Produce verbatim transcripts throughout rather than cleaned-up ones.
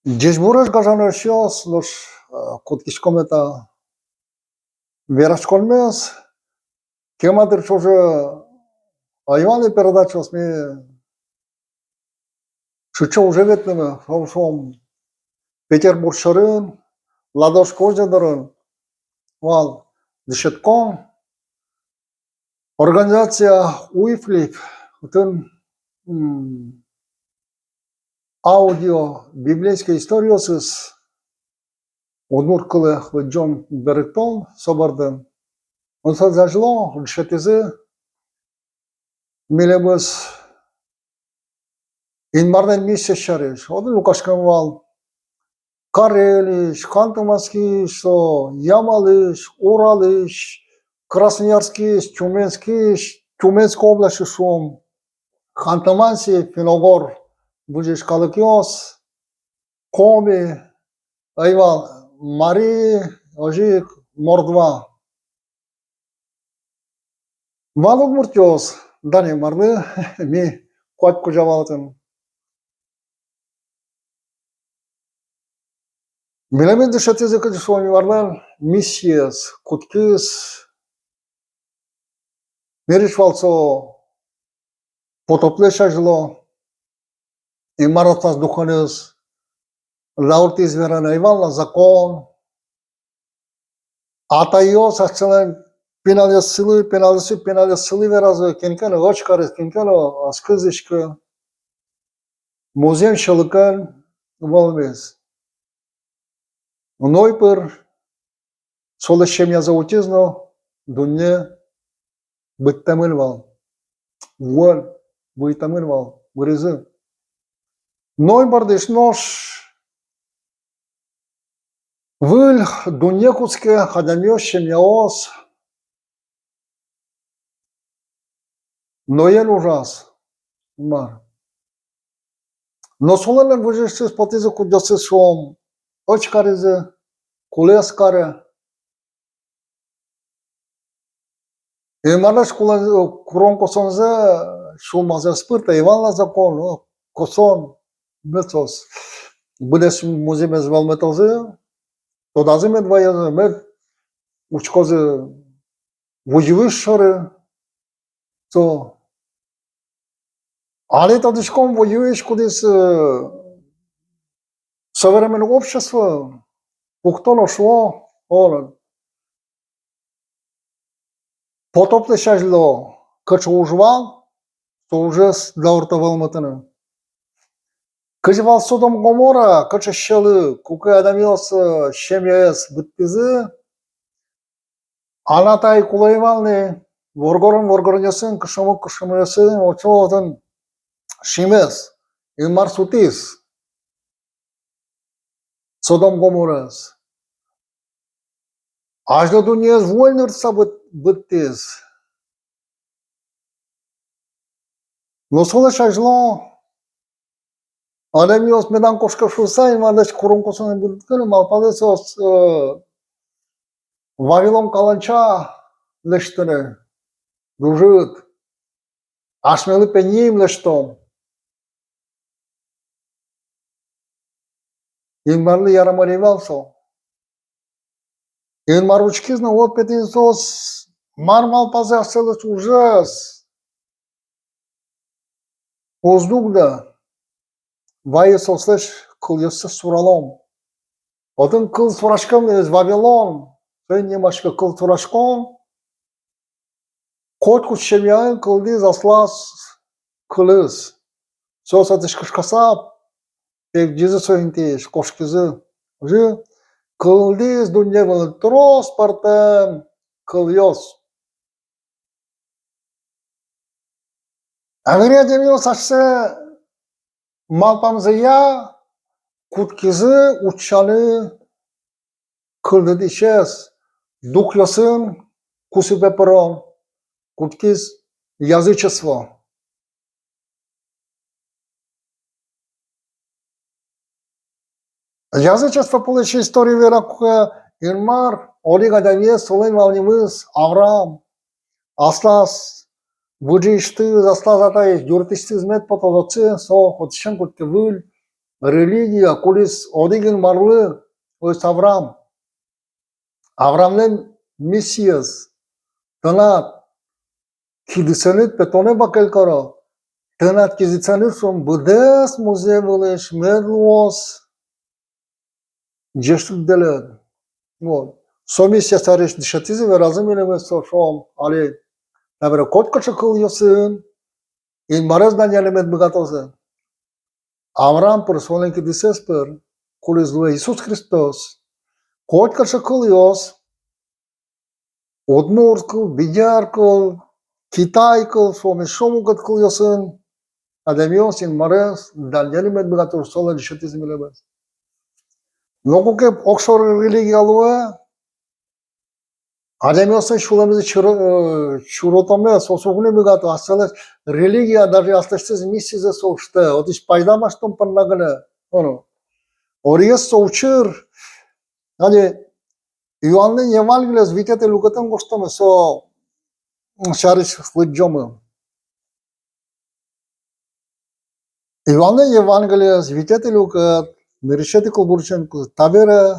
Ӟечбуресь, гажано эшъёс, нош, э, кутскиськом ми та вераськонмес. Кема дыр ӵоже ӧй вал ни передачаос, ми сыӵе уже ветлӥмы, шуом, шуом, Петербург шорын, Ладожск озеро дорын вал дышетскон. Организация Уиклиф, отын, м, аудио библейской историосыз удмурт кылэ лыдӟон берыктон со бордын. Отын со азьло дышетӥзы милемыз Инмарлэн миссиез сярысь. Отын люкаськем вал Карелиысь, Ханты-Мансийскысь, со Ямалысь, Уралысь, Красноярскысь, Тюменскысь, Тюменской областьысь, шуом, Ханты-Манси, финно-угор выжыысь калыкъёс, коми, ӧй вал, мари, озьы ик мордва. Вал удмуртъёс, дан Инмарлы, ми куать кузя вал отын. Милемыз дышетӥзы, кызьы со Инмарлэн миссиез, кутскиз, нырысь вал со потоплэсь азьло, Инмар аслаз духеныз дауртӥз вераны, ӧй вал на закон. Атайёс асьсэлэн пиналъёссылы, пиналъёссы пиналъёссылы веразы, кин ке но ӧч кариз, кин ке но ӧз кылзӥськы. Музъем сьӧлыкен вӧлмиз. Ной пыр солэсь семьязэ утиз но, дунне быдтэмын вал, вуэн вуитэмын вал, выризы. Ной бордысь нош выль дунне кутске, адямиос, семьяос, Ноен ужаз мар. Но солэн выжыысьтыз потӥзы кудъёсыз, шуом, ӧч каризы, кулэ ӧз каре. Инмарлэсь кулэ, курон-косонзэ сюлмазы ӧз пыртэ, ӧй вал на закон, о, косон, мед соос быдэс музъемез вӧлмытозы, тодазы мед ваёзы, мед учкозы ву йылысь шоры, со. Али тодӥськом, ву йылысь, кудӥз, э, современной общество пуктоно, шуо, о, потоплэсь азьло кыӵе уж вал, со ужез даурто вӧлмытыны. Кызьы вал Содом, Гоморра, кыӵе сьӧлык, куке адямиос, э, семьяез быдтӥзы, анай-атай кулэ ӧй вал ни, воргорон воргоронъёсын, кышномурт кышномуртъёсын, отчы отын шимес, Инмар сутӥз Содом, Гоморраез. Азьло дуннеез вуэн ныртыса быд-, быдтӥз. Но солэсь азьло адямиос медам кошке шуыса, Инмарлэсь курон-косонзэс быдтыны, малпазы соос, э, Вавилон каланча лэсьтыны, ӝужыт, асьмелы пе ним лэсьтом. Инмарлы ярамон ӧй вал со. Инмар учкиз но, вот пе тӥни соос мар малпазы асьсэлэсь ужез. Уз дугдэ, вае соослэсь кылъёссэс суралом. Отын кыл сураськем, э, Вавилон, соин нимаське кыл сураськон. Котькуд семьяын кылдӥз аслаз кылыз. Соос отысь кышкаса, пегӟизы со интыысь, кошкизы. Озьы кылдӥз дунне вылын трос пӧртэм кылъёс. А выль адямиос асьсэ малпамзыя кутскизы утчаны кылдытӥсез, духъёсын кусыпе пырон, кутскиз язычество. Язычество пӧлысь история вера, куке Инмар одӥг адямиез, солэн вал нимыз Авраам, аслаз выжыысьтыз, аслаз атаез, юрттӥсьтыз мед потоз отчы, со отысен кутске выль религия, кудӥз одӥг Инмарлы, озьы Авраам. Авраамлэн миссиез: тынад кидысэныд, пе, тонэ бакель каро, тынад кидысэныд, шуом, быдэс музъем вылысь мед луоз ӟечлыкдэлыд. Вот. Со миссия сярысь дышетӥзы, веразы милемыз со, шуом, али, например, котькыӵе кылъёсын Инмарез данъяны мед быгатозы. Авраам пыр, солэн кидысэз пыр, кудӥз луэ Иисус Христос. Котькыӵе кылъёс, удмурт кыл, бигер кыл, китай кыл, шуом, эшшо мукет кылъёсын адямиос Инмарез данъяны мед быгатозы, солэн дышетӥзы милемыз. Но куке огшоры религия луэ, адямиослэн сюлэмзы чуро-, э, чуротэмез, соос уг ни быгато, асьсэлэсь религия, даже аслэсьтыз миссизэ со усьтэ, отысь пайда басьтон понна гинэ. О, но. Огез со учыр, али Иоаннлэн Евангелиез витетӥ люкетын гожтэмын, со сярысь лыдӟомы. Иоаннлэн Евангелиез витетӥ люкет, нырысетӥ кылбурысен ку-, табере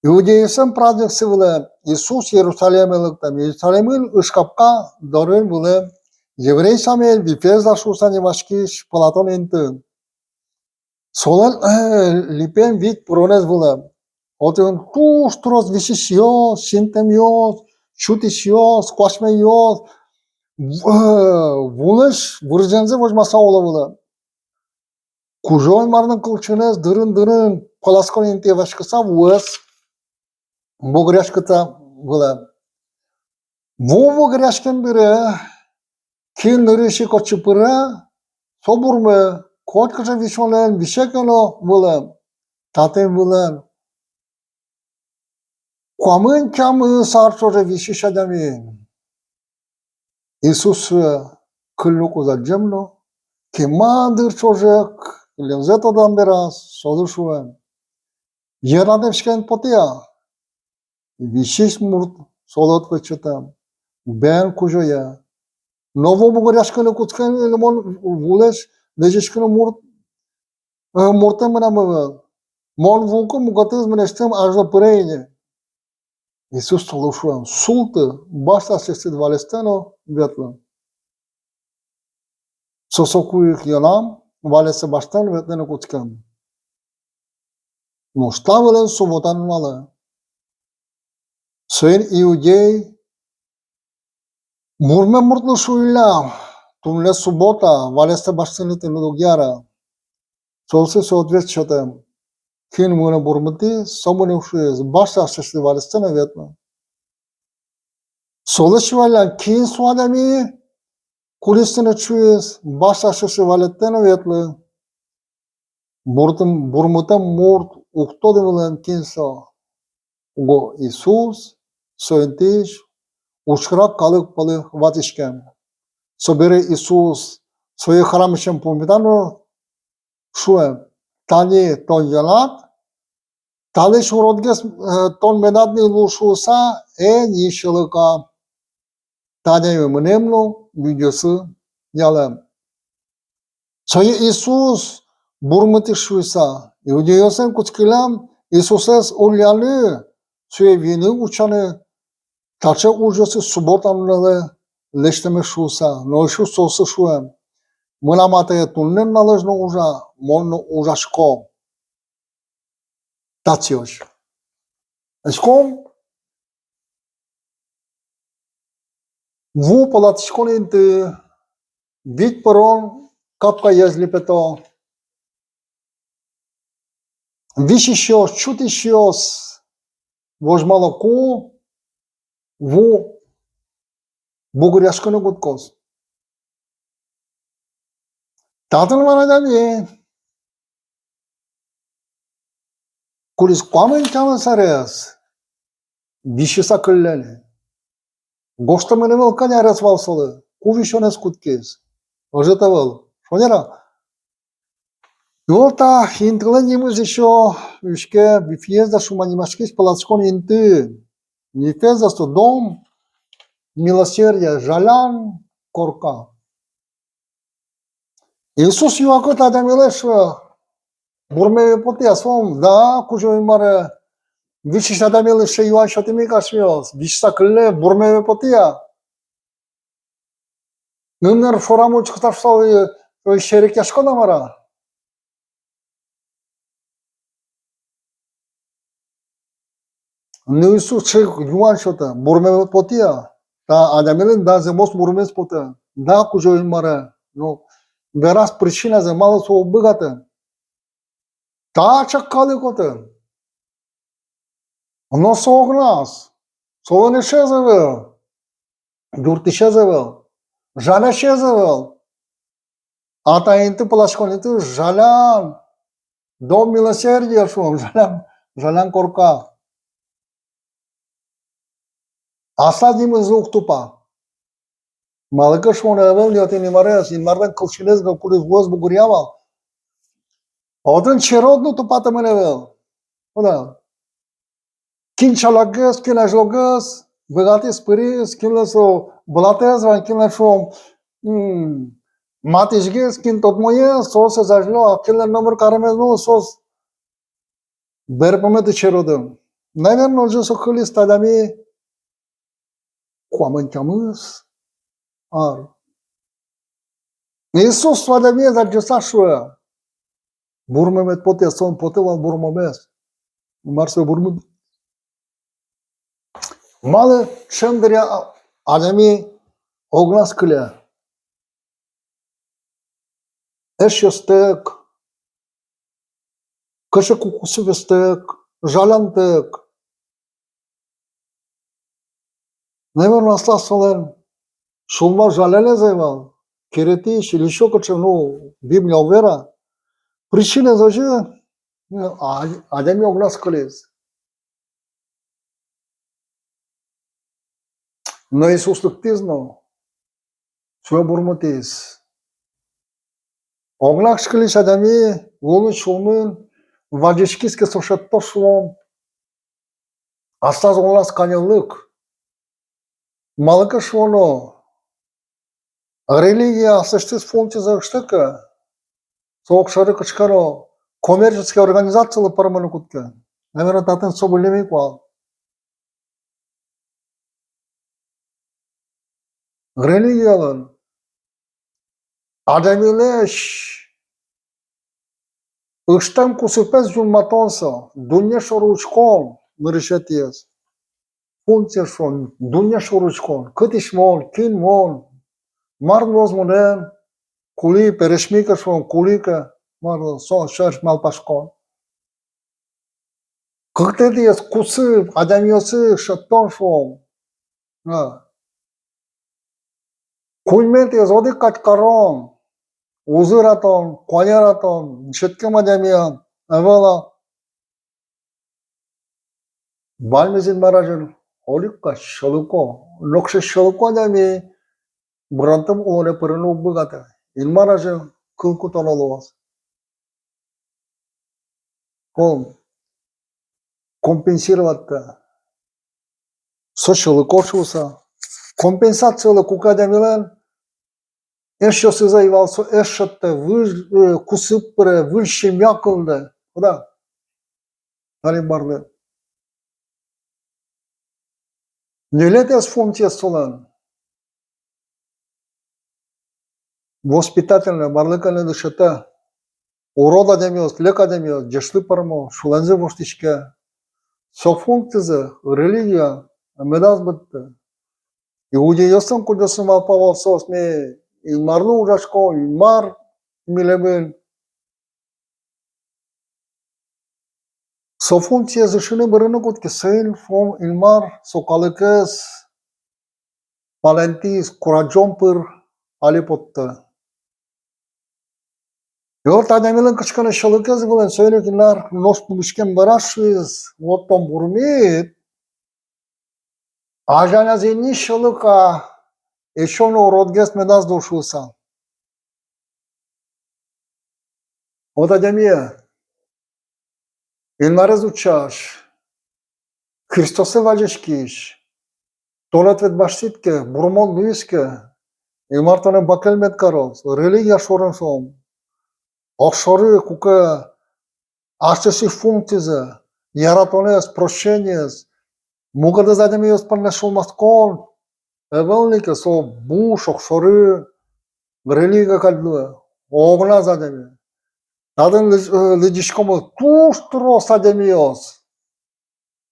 иудейёслэн праздниксы вылэм Иисус Иерусалиме лыктэм. Иерусалимын ыж капка дорын вылэм еврей сямен Вифезда шуыса нимаськись пылатон инты. Солэн, э, липен вить пыронэз вылэм. Отын туж трос висисьёс, синтэмъёс, чутӥсьёс, куасьмемъёс, в-, э, вулэсь вырӟемзэ возьмаса уло вылэм. Кузё-Инмарлэн кылчинэз дырын-дырын пыласькон интые васькыса вуэз бугыръяськыса вылэм. Ву бугыръяськем бере, кин нырысь ик отчы пыре, со бурме, котькыӵе висёнэн висе ке но вылэм, татын вылэм куамын тямыс ар ӵоже висись адями. Иисус, э, кыллюкуз адӟем но, кема дыр ӵоже кыллемзэ тодам бераз, солы шуэм: «Йӧнатэм сикен потэ-а?» Висись мурт солы ответ сётэм: «Бен, Кузёе. Но ву бугыръяськыны кутскем ини мон вулэсь лэзиськыны мурт, э, муртэн мынам ӧвӧл. Мон вуку, мукетыз мынэсьтым азьло пыре ини». Иисус солы шуэм: «Султы, басьты аслэсьтыд валестэ но ветлы». Со соку ик йӧнам, валессэ басьтэм но ветлыны кутскем. Нош та вылэм суббота нуналэ. Соин иудей бурмем муртлы шуиллям: «Туннэ суббота, валессэ басьтыны тыныд уг яра». Солы со ответ сётэм: «Кин мыным бурмытӥз, со мыным шуиз: басьты аслэсьтыд валестэ но ветлы». Солы шуиллям: «Кин со адями, кудӥз тыныд шуиз: басьты аслэсьтыд валестэ но ветлы?» Буртым-, бурмытэм мурт уг тоды вылэм, кин со. Уго Иисус со интыысь учкырак калык пӧлы ватӥськем. Собере Иисус сое храмысен пумитаны шуэм: «Тани тон йӧнад, талэсь уродгес, э, тон медад ни лу шуыса, эн ни сьӧлыка». Та адями мынэм но витьёсыз ялэм. Сое Иисус бурмытӥз шуыса, иудейёслэн кутскиллям Иисусэз улляны, сое виыны утчаны, таӵе ужъёсыз суббота нуналэ лэсьтэмез шуыса. Но Иисус соослы шуэм: «Мынам Атае туннэ нуналозь но ужа, мон но ужасько». Татчыозь. Эском ву пылатӥськон инты, вить пырон капкаез липето. Висисьёс, чутӥсьёс возьмало, ку ву бугыръяськыны кутскоз. Татын вань адями, кудӥз куамын тямыс арес висьыса кылле ни. Гожтэмын ӧвӧл, кӧня арес вал солы, ку висёнэз кутскиз. Ӧжыт ӧвӧл. Шонер-а? И вот та интылэн нимыз ещё учке, Вифезда шуыса нимаськись пылатӥськон инты. Вифезда — со дом милосердия, жалян корка. Иисус юакуд адямилэсь шуэ: бурмеме потэ-а со? Да, Кузё-Инмаре. Висись адямилы сыӵе юан сётэмын ик асьмеос. Висьыса кылле, бурмеме потэ-а? Ымныр шорамы учкыса шуысал, э, серекъяськод-а, мар-а? Но Иисус сыӵе юан сётэ: бурмеме потэ-а? Та адямилэн да зэмос бурмемез потэ. Да, Кузё-Инмаре. Но вераз причиназэ, малы со уг быгаты. Та чак калык отын. Но со огназ. Солэн эшез ӧвӧл, юрттӥсез ӧвӧл, жалясез ӧвӧл. А та инты пыласькон инты жалян, дом милосердия, шуом, жалян, жалян корка. Аслаз нимыз уг тупа. Малы ке шуоно, ӧвӧл ни отын Инмарез, Инмарлэн кылчинэз ӧвӧл, кудӥз вуэз бугыръя вал. Отын черод но тупатэмын ӧвӧл. О да. Кин чалякгес, кин азьлогес, быгатӥз, пыриз, кинлэн со блатэз вань, кинлэн, шуом, м, матысьгес, кин тодмоез, соос азьло, а кинлэн номыр каремез но, соос берпуметӥ черодын. Наверно, озьы со кылиз та адями куамын тямыс ар. Иисус со адямиез адӟыса шуэ: бурмемед потэ-а? Солэн потэ вал бурмемез. Мар со бурмем? Малы ӵем дыръя адями огназ кыле? Эшъёстэк, кыӵе ке кусыпъёстэк, жалянтэк. Наверно, аслаз солэн сюлмаз жалянэз ӧй вал, керетӥсь или ещё кыӵе, ну, Библия уг вера. Причиназэ озьы, ну, а-, адями огназ кылиз. Но Иисус лыктӥз но сое бурмытӥз. Огназ кылись адями лулын-сюлмын вазиськиз ке, со шедьтоз, шуом, аслаз улоназ каньыллык. Малы ке шуоно, религия аслэсьтыз функцизэ ыштэ ке, со огшоры кыӵе ке но коммерческой организациялы пӧрмыны кутске. Наверно, татын со выллем ик вал. Религиялэн адямилэсь ыштэм кусыпез юнматон со, дунне шоры учкон, нырысетӥез. Функция, шуом, дунне шоры учкон, кытысь мон, кин мон, мар луоз монэн, кули, пересьми ке, шуом, кули ке, мар луоз, со сярысь малпаськон. Кыктэтӥез кусып адямиосты шедьтон, шуом. А. Куиньметӥез одӥг кадь карон, узыр-а тон, куанер-а тон, дышетскем адями-а, ӧвӧл-а. Ваньмыз Инмар азьын одӥг кадь, сьӧлыко. Нокыӵе сьӧлыко адями быронтэм улонэ пырыны уг быгаты. Инмар азьын кыл кутоно луоз. Ком-, компенсировать-то. Со сьӧлыко шуыса. Компенсациялы куке адямилэн эшъёсыз ӧй вал, со эш шедьтэ, выль, э, кусып пыре, выль семья кылдэ. Куда? Али марлы. Ньылетӥез функциез солэн воспитательной, марлы ке но дышетэ. Урод адямиос, лек адямиос ӟечлы пӧрмо, сюлэмзы воштӥське. Со функцизэ религия медаз быдты. Иудейёслэн кудъёсыз малпа вал соос: ми Инмарлы ужаськом, Инмар милемын. Со функциез ышыны, бырыны кутске, соин, шуом, Инмар со калыкез палэнтӥз, курадӟон пыр али поттэ. И вот адямилэн кыӵе ке но сьӧлыкез вылэм, соин ик Инмар нош пумиськем бераз шуиз: вот тон бурмид, азьланяз ини сьӧлык-а, эшшо но уродгес медаз лу шуыса. Вот адямие, Инмарез утчась, Христослы вазиськись, тон ответ басьтӥд ке, бурмон луиз ке, Инмар тонэ бакель мед кароз, религия шорын, шуом. Огшоры куке Асьсэ функцизэ, яратонэз, прощениез, мукетыз адямиос понна сюлмаськон ӧвӧл ни ке, со буш, огшоры, религия кадь луэ, огназ адями. Татын лыдӟ-, э, лыдӟиськом туж трос адямиос.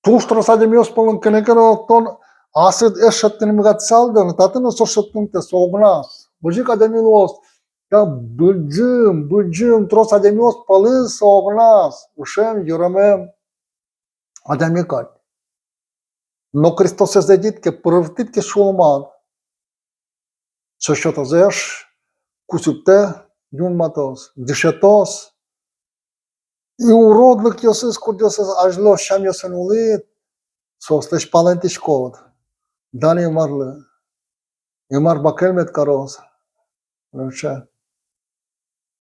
Туж трос адямиос пӧлын кӧня ке но тон асьсэд эш шедьтыны мыгатысалды, но татын но со шедьтымтэ, со огназ. Озьы ик адями луоз, та быдӟым, быдӟым трос адямиос пӧлын со огназ, ышем, йыремем адями кадь. Но Христосэз ӧтид ке, пыртӥд ке сюлмад, со сётоз эш, кусыптэ юнматоз, дышетоз. И уродлыкъёсыз, кудъёсыз азьло сямъёсын улӥд, соослэсь палэнтӥськод. Дан Инмарлы. Инмар бакель мед кароз. Вообще.